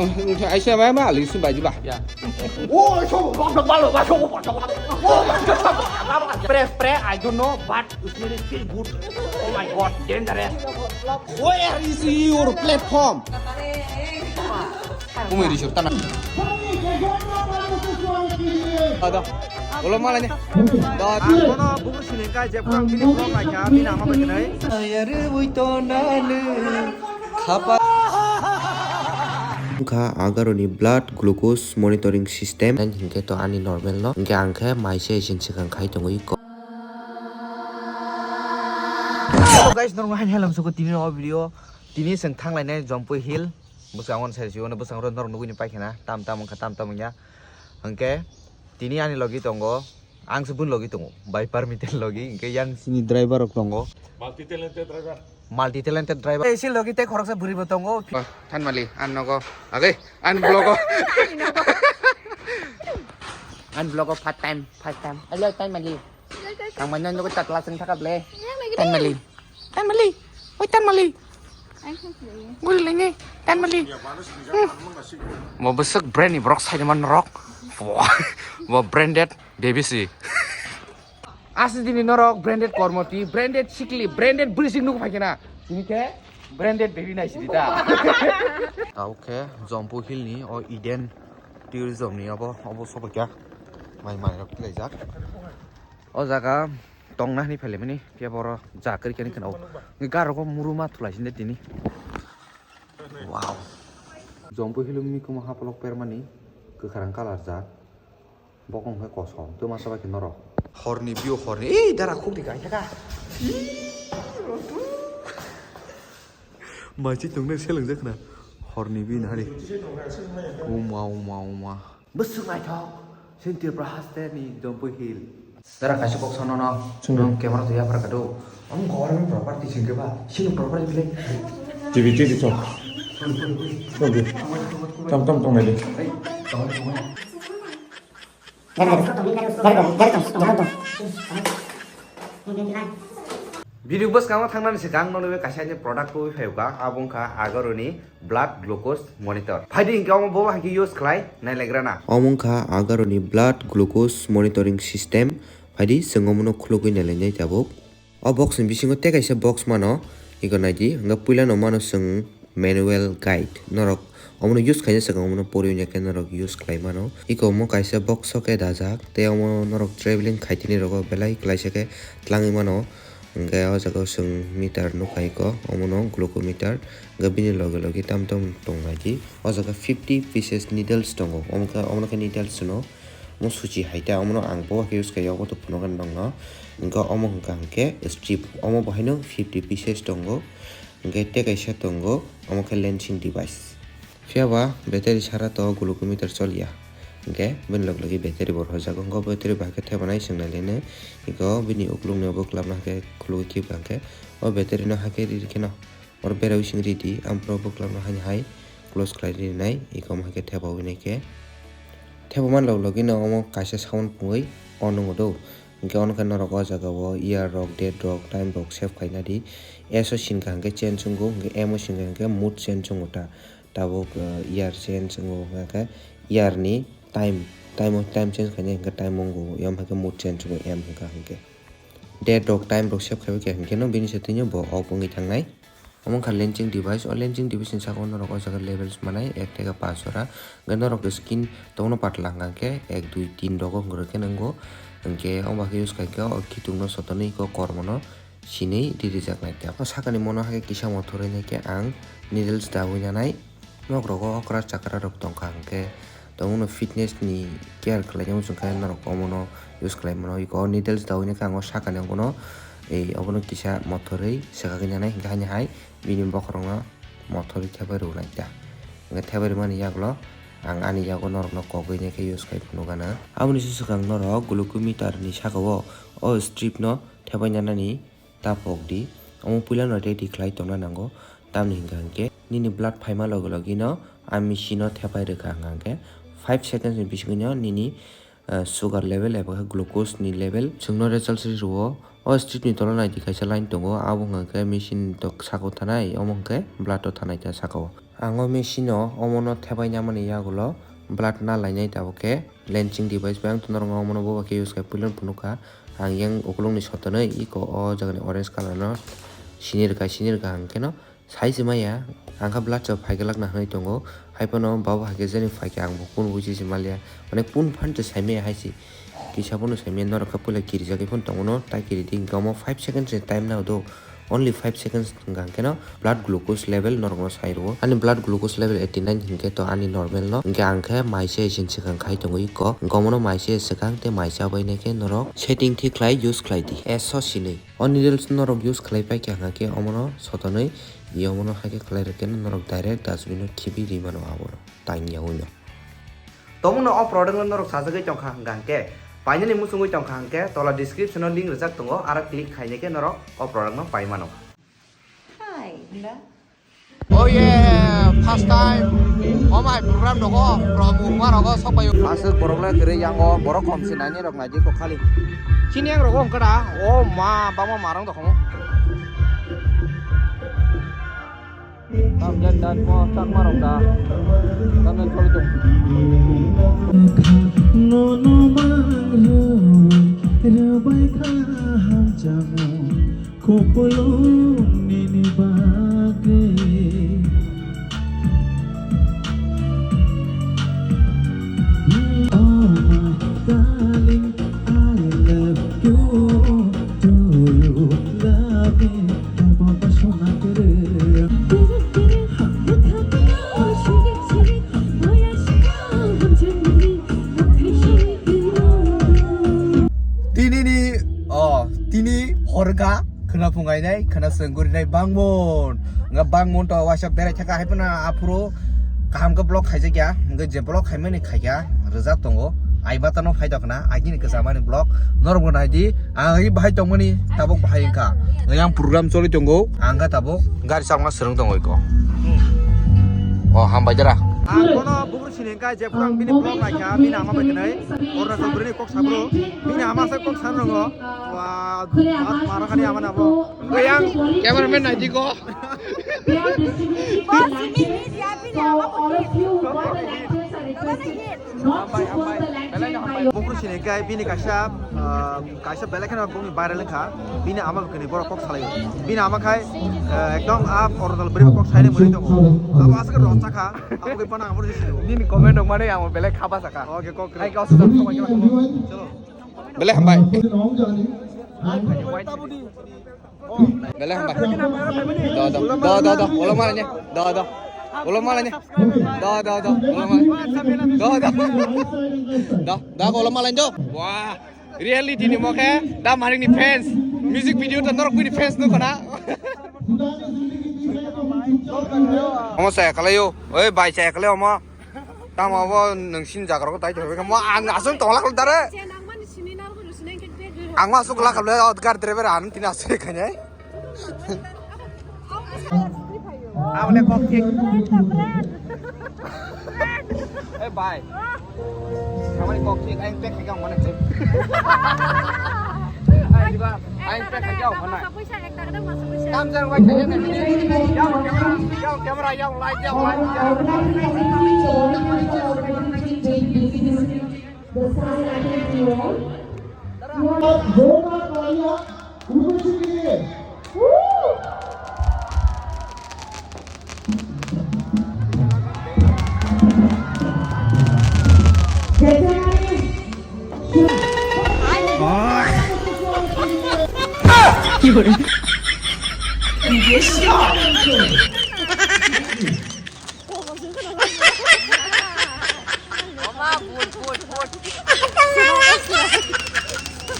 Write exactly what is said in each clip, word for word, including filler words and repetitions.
Aisa mai ma ali su baji ba. Yeah. Oh, so ba ba ba ba so ba ba ba. Spray, spray, I don't know, but it smells feel good. Oh my God, dangerous. Where is your platform? Kung iri sur tanah. Ada. Ulo malanya. Ang kono buku siningka je pang bini vlog laikha, bini ama bai khnai. Ayare ui to nanu. Khapa. Wngkha agaroni blood glucose monitoring system. Ang hinkhe to ani normal no. Hinkhe ang khe mai se isin swkang khai tongwi ko. Hello guys, norok haini halam suko tini o video. Tini swng thanglainai Jompui Hill. Bwskango se sio, bwskango norok nugwi ni paikha na. Tam tam wngkha, tam tam wngya. Hinkhe tini ani logi tongo. Ang se bun logi tongo. Bai permit logi. Hinkhe yang sini driver rok tongo. Multi talented driver. Multi talented driver. Isi logi tei khoroksa bwrwi bo tongo. Thanmali, an nogo. Age, an vlogo. An vlogo first time, first time. Hello, Thanmali. Ang manya nogo tatla sing thaka ble. Thanmali. Thanmali. Oi, Thanmali. Guli lenge. Thanmali. Mo besek brand ni borok sai man rok. Bo branded. Baby si. Asli dini norok branded kormoti, branded sikli, branded brisik nuk phaikena. Tini khe branded baby nai sidi ta. Tau khe Jompu Hill ni o Eden Tourism ni obo, obo sobaikya. Mai mai rok tilaijak. O jaga tongna hini phaile mani, phiya boro ja kari kani khna. Garogo muru ma thulai sinde tini. Wow. Jompu Hill ni kumo hapolok permani kwkhrang colour jak. Bokong khe kosom, tuma saba khe norok. Horni view horni, ee, dara khuk di kai thaka. Machi tongnai seleng jak na. Horni view nahari. Uma, uma, uma. Bwswk naithok. Sini Tripura haste ni Jompu Hill. Dara kaisa kok sono no. Chwng. Nwng camera to yaphar kado. Am government property singke ba. Sini property bile. T V, T V chok. Chok di. Tam tam tongnai di. Hey, tong, tong. Video bwskango thangnani swkang nono kaisa ni product tubui phaiuka, abo wngkha Agaroni blood glucose monitor. Phaidi hinkhe omo bo hai khe use khlai nailagrana. Omo wngkha Agaroni blood glucose monitoring system. Phaidi chwng omono khulugwi nailainai tabuk. O box ni bisingo tei kaisa box mano, iko naidi, hwnkhe puilano mano chwng manual guide. Norok omono use khaina swkang omono poriwi naikhe norok use khlai mano. Iko omo kaisa box o khe dajak, tei omo norok traveling khaitini rogo belai klaisa khe tlangwi mano. Hwnkhe o jaga o chwng meter nukha iko, omono glucometer, hwnkhe bini loge loge tam tam tong naidi. O jaga fifty pieces needles tongo, omo khe, omono khe needles hwno. Omo suchi hai ta, omono ang bo khe use khaio, obo to phunukgwi nongno. Hwnkhe omo hwnkha hwnkhe strip, omo bo haino fifty pieces tongo. Hwnkhe tei kaisa tongo, omo khe lancing device. Phiya ba battery sara to glucometer choliya. Hwnkhe bini log logi battery bo rwjago, hwnkhe battery bahai khe thebanai chwng nai lainai. Iko bini ukulukni obo kwlapna hwnkhe khulugwi khe ba hwnkhe o battery no hakhe ri rw kheno. Oro bera bising ridi, ampro bwkhlakno haini hai close khlai rinai, eko omo hai khe thepawi nai khe. Thepaman log logino omo kaisa sound pungwi on wngo do. Hinkhe ono khe norok o jaga o year rok, date rok, time rok save khaina di. S o sinkha hinkhe change wngo, hinkhe M o sinkha hinkhe mood change wngo ta. Tabuk, eh, year change wngo hinkhe year ni time, time o time change khainai hinkhe time wngo, yom hai khe mood change wngo M hinkha hinkhe. Date rok, time rok save khaibai khe hinkhe no bini se tini bo off wngwi thangnai. Omo wngkha lancing device. O lancing device ni saka o norok o jaga levels manai ek theke paanch jora. Hwnkhe norok skin tongno patla hwnkha khe ek, dui, tin rogo hwnkhe nwngo. Hwnkhe omo khe use khaikhe o khitung no sotonwi eko kormo no sinwi ri rijak nai khe. O sakani mono hai khe kisa mothor hinwi khe ang needles dawi nanai. Nok rogo okra chakra rok tongkha hwnkhe. Tongmano fitness ni care khlaina muchung khe norok omono use khlai mano. Eko needles dawi nai khe ang o sakani bono, ei, obono kisa mothorwi swkagwi nanai hinkhe haini hai bini bokhorokno mothorwi thepai rw nai ta. Hinkhe thepai rwmani yagulo ang ani yago norokno kogwi nai khe use khai phunukgana. Aboni swkang norok glucometer ni saka o, o strip no thepai nanani ta pok di. Omo puila no ready khlai tongna nango. Tamni hinkha hinkhe nini blood phaima logi logi no a machine o thepai rwkha hwnkha hinkhe five seconds ni bisingo no nini, eh, sugar level eba khe glucose ni level chwngno result ri rwo. O strip ni tola naidi kaisa line tongo, abo hwnkha hinkhe machine tok saka o thanai, omo hinkhe blood o thanai ta saka o. Ang o machine o omono thepai namani yagulo blood na lainai tabuk khe lansing device bai ang norok omono boba khe use khai puilon phunukha. Ang yang ukulukni sotonwi iko o jagani orange colour no sini rwkha, sini rwkha hwnkhe no sai se maya. Ang kha blood chop phai glak na hwnwi tongo, hai phano babo hai khe jani phai khe ang bo kunu buisi se maliya, mane kun phan se sai maya hai se. Kisa bono saimanya norok khe puila kirijagwi phano tongo no, tai kiridi hwnkhe omo five seconds ni time nao do, only five seconds hwnkha hwnkhe no blood glucose level norok no sai rwo. Ani blood glucose level eighty nine hwnkhe to ani normal no, hwnkhe ang khe mai se sin swkang khai tongo iko, hwnkhe omono mai se swkang tei mai chabai nai khe norok setting thik khlai use khlai di. Eso sinwi o needles norok use khlai pai khe hwnkha khe omono sotonwi, omono hai khe khlai rwkhe norok direct dustbin o khibi ri mano abono tangya wngno. Tongmungno o product no norok sajagwi tongkha hwnkha hwnkhe, painani muchungwi tongkha hwnkhe, tola description o link rijak tongo, aro click khainai khe norok o product no pai mano. Hi, Linda. Oh yeah, first time. O mai program rogo, program rogo sok payo. Aswk borok le kwrwi yango, borok kom se nani rok naidi kok khali. Chini yang rogo ongkha da, o ma, bangma marang dokhongo. Tam jan dan mo chakma rok da. Tam jan choli tong. Nono mangroi rwbai kha hamjakmung kopolong nini bagwi. Oh my darling, I love you. Do you love me? Tini ni, oh, tini horga khwna phungainai, khwna swnggurinai bangmon. Nga bangmon to waisa berai thaka hai phano aphuru kaham khe vlog khaijak ya, hwnkhe je vlog khaimani khaikha, rwjak tongo. Ai bata no phai tokna, agini kwchama ni vlog. Norok bo nai di, ang agi bahai tongmani, tabuk bahai wngkha. Yang program choli tongo, ang kha tabuk gari chakma swrwng tongo iko. Oh, hambai dara. Ang kono bukur sini wngkha, je phuru ang bini vlog naikha, bini ama bai twnai, Arunachal bwrwini kok sabro, bini ama se kok sanrongo. Wah, wah, mara khani ama nabo. Yang cameraman nai di ko. Bukur sini kai bini kaisa, ah, kaisa belai kheno bini viral wngkha. Bini ama bwkhwni borok kok salaio. Bini ama khai, ah, ekdom a Arunachal bwrwi kok saini mwnwi tongo. Abo aswk rochakha. Abo khe bana abo sini. Nini comment rok mani ang belai khaba sakha. Oke, kok. Hai kok sudah sama kita. Chalo. Belai hambai. Belai hambai. Do, do, do, do, do. Ulo malanya. Do, do. Ulo malanya. Do, do, do. Ulo malanya. Do, do. Do, do, ulo malanya do. Wah, reality ni mokhe da maring ni fans. Music video ta norok ni fans no kana. Omo saya kalayo. Oi, bai saya kalayo omo. Tamo bo nwng sini jaga rok tai thok mo ang aswk tongla khol dare. Ang ma aswk la khol le gar driver an tini aswk khanai. Abole kok thik. Eh bai. Kamani kok thik aing pek khaikha mane thik. Ai diba. Aing pek khaikha mane. Tam jang bai khaikha. Yang camera, yang light, yang light, yang.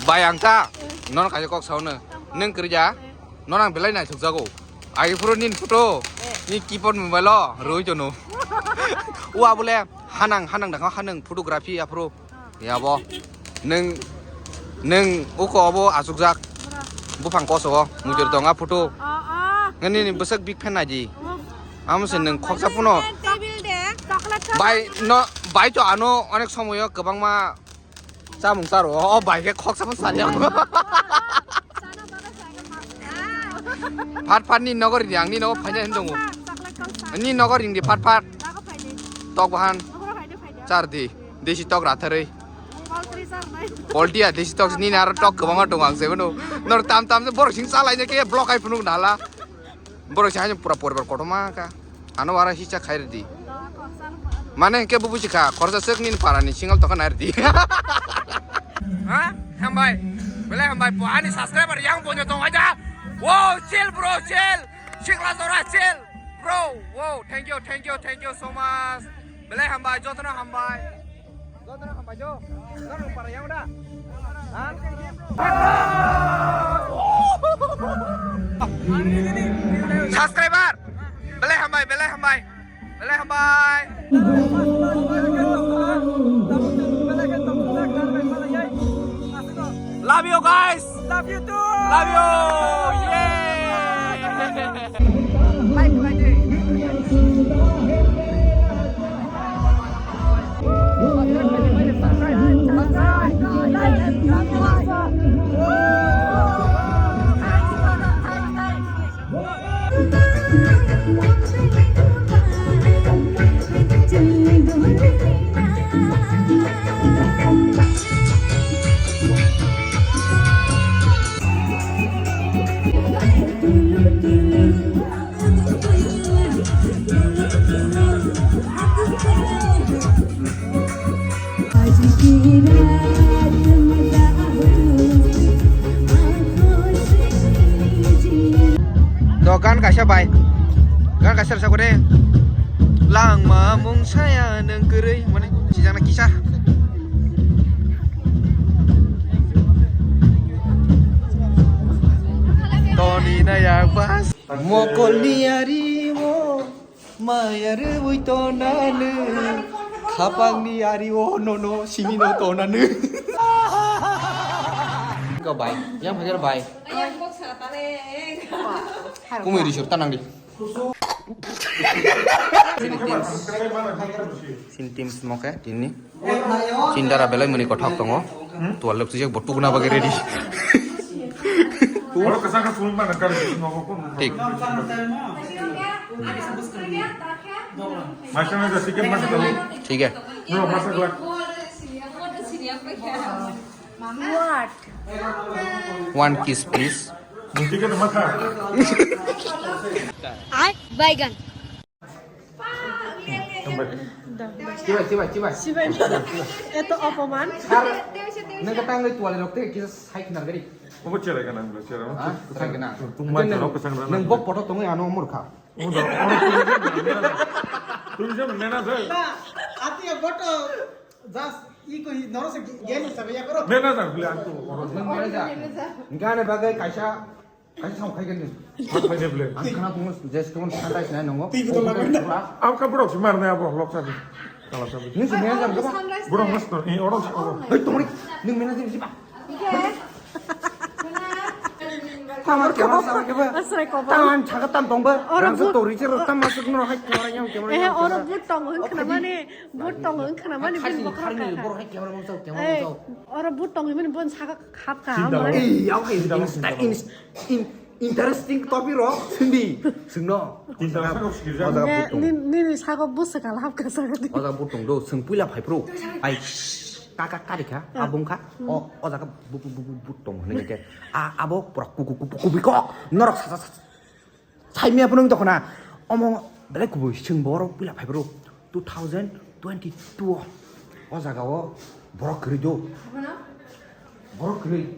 Bai ang ta, nono kaisa kok sao no. Nwng kwrwi ya? Nono ang belai naithok jago. Agi phuru nini photo, ni keyboard mobile o rwui tono. Wa bole hanang, hanang dakha, hanang photography aphuru. Ya bo. Nwng, nwng uko obo achukjak. Buphang koso o mujur tonga photo. Ngani ni bwswk big fan naidi. Amo se nwng khoksa phano. Bai no, bai to ano onek somoyo kwbangma chamung charo. O bai khe khoksa phano saliya. Phat phat ni nogo ri ang ni nogo phaina hin tongo. Ni nogo ring di phat phat. Tok bahan. Char di. Desi tok ratharwi. Poultry ya, desi tok ni aro tok kwbangma tongo ang sebo no. Nor tam tam se borok sing salai je ke block ai phunuk nala. Borok sing pura poribar kotorma ka. Ano wara hisa khai di. Mane ke bubu chikha, khorsa sek ni para ni single toka nai di. Ha? Hambai. Belai hambai. Ani subscriber yang punya tong aja. Wow, chill bro, chill. Sikla Jora, chill. Bro, wow, thank you, thank you, thank you so much. Belai hambai, jotono hambai. Jotono hambai jo. Jotono para yang da. Ha? Subscriber. Belai hambai, belai hambai. Belai hambai. Love you guys. Love you too. Love you. Yay. To gan kaisa bai. Gan kaisa rwchapkha de. Langma mung saya nang kwrwi mane sijana kisa. Toni na yak bas. Mokolni ari o. Maya rwui tonanw, khapangni ari o nono simi no tonanw. Kau bai, yang phaikhe bai. Kumui risur tanang di. Sini teams, sini teams moke tini. Chindara belai muni kothok tongo. Tual lep sijak bo tukna bagwi ready. Oro kwchang khe phunuk mano kar nogo phunuk. Thik. Maisa maisa ticket masa talo. Thik hai. Bro, masa glak. What? One kiss, please. Ticket masa. Ai, baigan. Chibai, chibai, chibai. Chibai. Eto opoman. Sir, nang ka tang tuale rok te kisa sai khinar gari. Obo cherai kana, cherai. Ha? Sai kana. Tung man rok kesang rana. Nang bok poto tongoi ano murkha. Obo, obo. Tung jam mena jai. Na, ati ya poto just iko hi noro se game sa ya koro. Mena jai bole antu. Nang manager. Gane bagai kaisa Kaisa samung khai gani. Samung khai de ble. Ang khana bungo je stomon santai sinai nongo. Twi botol labai na. Am ka borok si mar na abo lok sabi. Kala sabi. Nung si manager ka ba? Borok mas to. Eh, oro si oro. Hei, tomori. Nung manager si ba? Tamar kebang sama keba. Asrai kebang. Taman chaga tam tong ba. Oro rang sa but tori cher tam masuk no hai kemara yang kemara. Eh, yang oro kemara. But tong hon khna mani. But tong hon khna mani. Khasi bin bokra khani kha. Borok hai kemara mung sau kemara mung sau. Oro but tong hon mani bon saga khap kha. Sinda amai. Ih, yau hai. Sinda, sinda. In, interesting topic rok sindi. Singno. Tinta sakok sikirjak. Oda Ne, butung. Ni, nini sago buswk kal hapka sago di. Oda butung do, sing puila phai pro. Ai, kaka kari kha, ah, abung kha. Hmm. O, oda ka bu, bu, bu, bu, butung hwnwi khe. A, abo pura ku, ku, ku, ku, kubi kok. Norok sa, sa, sa. Saimia phunung tokona. Omo belai kubui, sing borok puila phai pro. Two thousand twenty-two o, o jaga o borok kwrwi do. Borok kwrwi.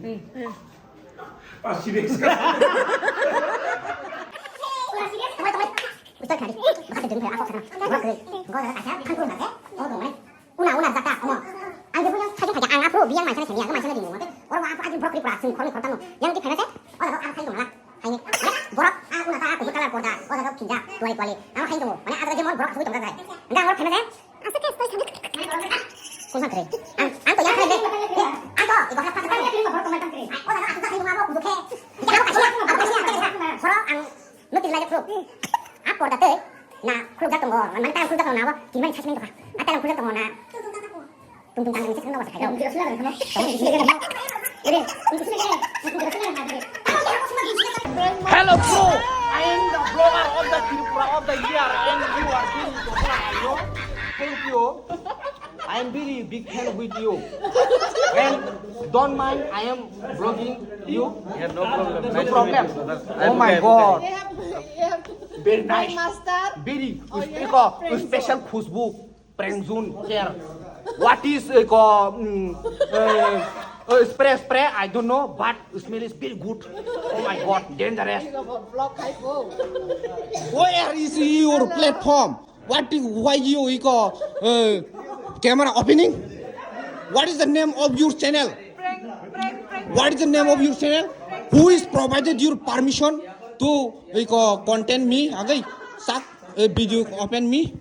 Ah, serious ka? Una, una, jata, omo. Ang je bujang, thajak, thajak, ang aphuru biyang mansana sengya, mansana dinu. Oro aphuru aji borok kwrwi pura, sing khorni khortano. Yang ki khaina se, o jaga ang thajak mala. Haini, borok, a, una ta, a, kubui colour porda, o jaga khinjak, tuwali kwali. Ano khain tongo, mane, a jaga jemon borok asugwi tongjak jai. Hingke ang oro khaina se, asa ke stoi sani. Kung sang kre. Ang, ang to yang khaina se. Ang to, iko hap hap khaina. O jaga asugwi khaina tongo, kudu khe. Hingke ang kaisa, ang kaisa, ang kaisa. Soro ang notice lai khuluk. A porda tei, na khulukjak tongo, mane ta khulukjak tongo na bo, kimani sasmani tongkha. A ta khulukjak tongo na. Tung tung tang tang tang tang tang. Ere, tung tung tang tang tang tang. Hello, bro. I am the blogger of the Tripura of the year, and you are very popular, I know. Thank you. I am very big fan with you. And don't mind, I am vlogging you. Yeah, no problem. No problem. Oh my God. Very nice. Very. Eko special khushbu. Prengzun care. What is, uh, ko, mm, uh, uh, spray, spray? I don't know, but smell is very good. Oh my God, dangerous. Where is your platform? What is, why you, iko, uh, camera opening? What is the name of your channel? What is the name of your channel? Who is provided your permission to, iko, content me? Agai, sak, uh, video open me.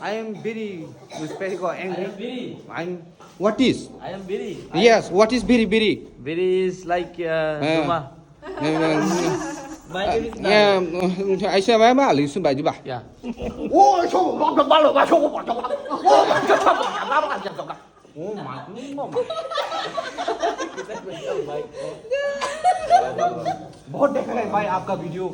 I am very respectful, angry. I am very. I'm. What is? I am very. Yes, what is very, very? Very is like, uh, Eh. Duma. Eh, eh, My name is eh, eh, I say, "Mama, listen, Bajiba." Yeah. Oh, so, Oh my, oh my. बहुत देखा है भाई आपका वीडियो।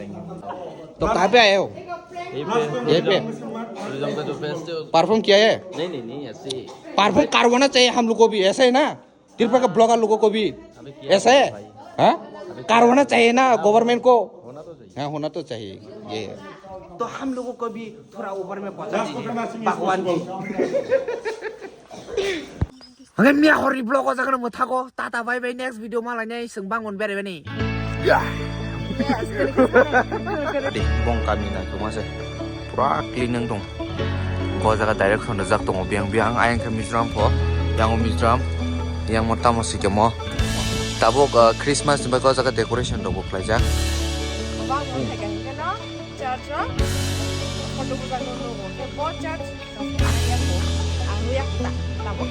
तो कहाँ पे आए हो? यहीं पे। यहीं पे। टूरिज्म का जो फेस्ट है, उस परफॉर्म किया है? नहीं, नहीं, नहीं, ऐसे ही। परफॉर्म करवाना चाहिए हम लोग को भी, ऐसा है ना? त्रिपुरा के ब्लॉगर लोगों को भी। अबे किया ऐसा है? भाई? हाँ? अबे किया? करवाना चाहिए ना गवर्नमेंट को? होना तो चाहिए। हाँ, होना तो चाहिए। ये है। तो हम लोगों को भी थोड़ा ऊपर में पहुंचा दीजिए, भगवान जी। Hwnkhe miya horni vlog o jaga no mwthago. Tata bye bye, next video malai nai chwng bangon berai bani. Yes, kali kali kali kali. Adi, bong kami na tuma se. Pura clean wng tong. Go jaga direction rijak tongo biang biang. Ayang khe Mizoram pho. Yang o Mizoram. Yang mo tamo sikemo. Tabuk, uh, Christmas ni bagwi o jaga decoration rok bo khlaijak. Bang no thai kaham khe no church o photo bujak no nugo. Khe bo church Ang yak ta, tabuk.